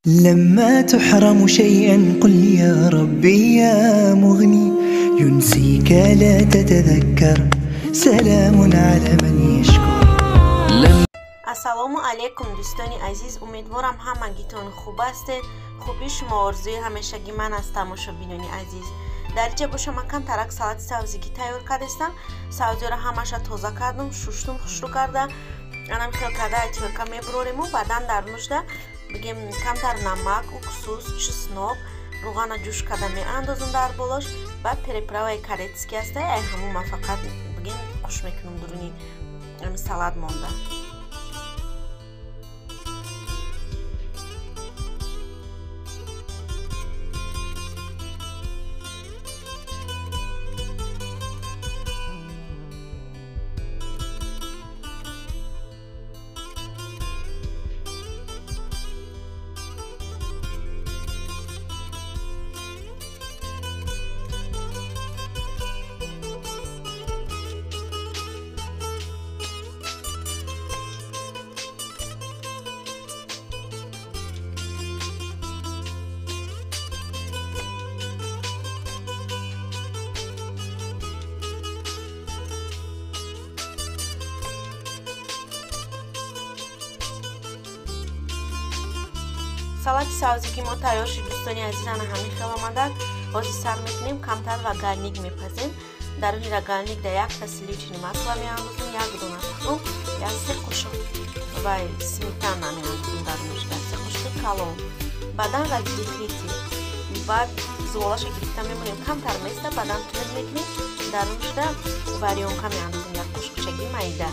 لما تحرم شيئا قل يا ربي يا مغني ينسيك لا تتذكر سلام على من يشكر. Ассалому алайкум дӯстони азиз, умедворам ҳамагитон хуб ҳастед. Хуби шумо орзуи ҳамешагӣ ман аст, тамошобинони азиз. Дар инҷа бошам ман камтарак салати сабзигӣ тайёр кардастам. Сабзиро ҳамаша тоза кардум, шуштум, хушрӯ карда, анам хел карда тёрка мебурорему, баъдан дар нужда бигем камтар намак, уксус, чеснок, рӯғана ҷӯш карда меандозум дар болош. Баъд переправаи корейский ҳастай, ай ҳамун ман фақат бигем қуш мекунам дуруни салат монда. Салати сабзигӣ мо тайёр шуд, дӯстони азиз. Ана ҳамин хел омадак. Ҳозир сар мекунем, камтар рогалник мепазем. Даруни рогалник да якта сливочный масло меандозем, як дона тухм, як се қошуқ ва сметана меандозем дарунаш, се қошуқи калон. Баъдан разрыхлитель. Баъд зуволаша гирифта мемонем, камтар места, баъдан тунук мекунем, дарунашда варёнка меандозем, як қошуқчаги майда.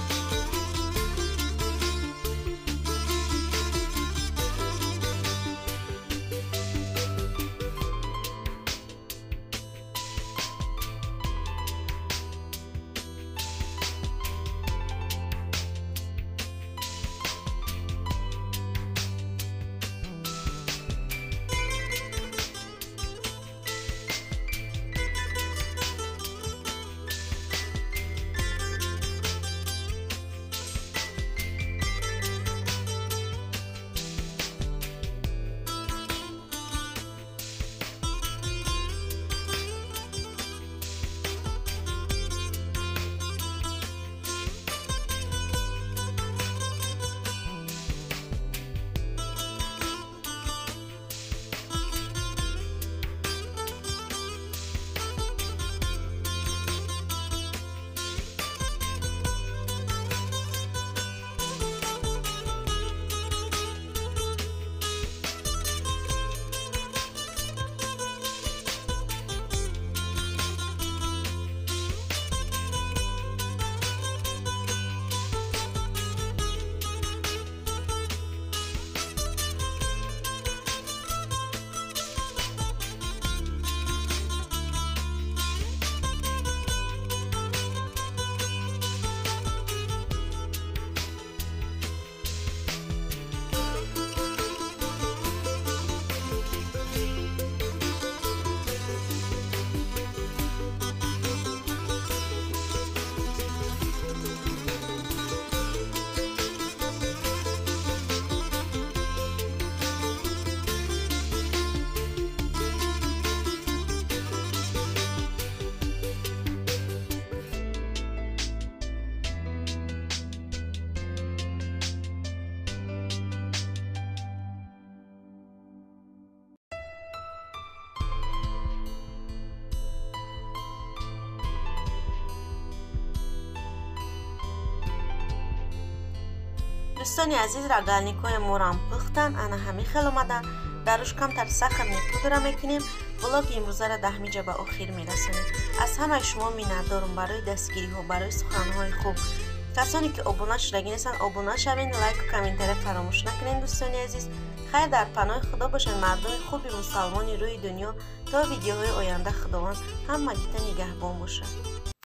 Дӯстони азиз, рогалникҳои морам пухтан, ана ҳамин хел омадан. Даруш камтар сахарни пудра мекунем. Влоги имрӯзаро дар ҳаминҷа ба охир мерасонем. Аз ҳамаи шумо миннатдорум барои дастгириҳо, барои суханҳои хуб. Касоне ки обуна шудагӣ нестанд, обуна шавед, лайку комментария фаромӯш накунед, дӯстони азиз. Хайр, дар паноҳи Худо бошед, мардуми хуби мусалмони рӯи дунё. То видеоҳои оянда Худованд ҳамагита нигаҳбон бошад.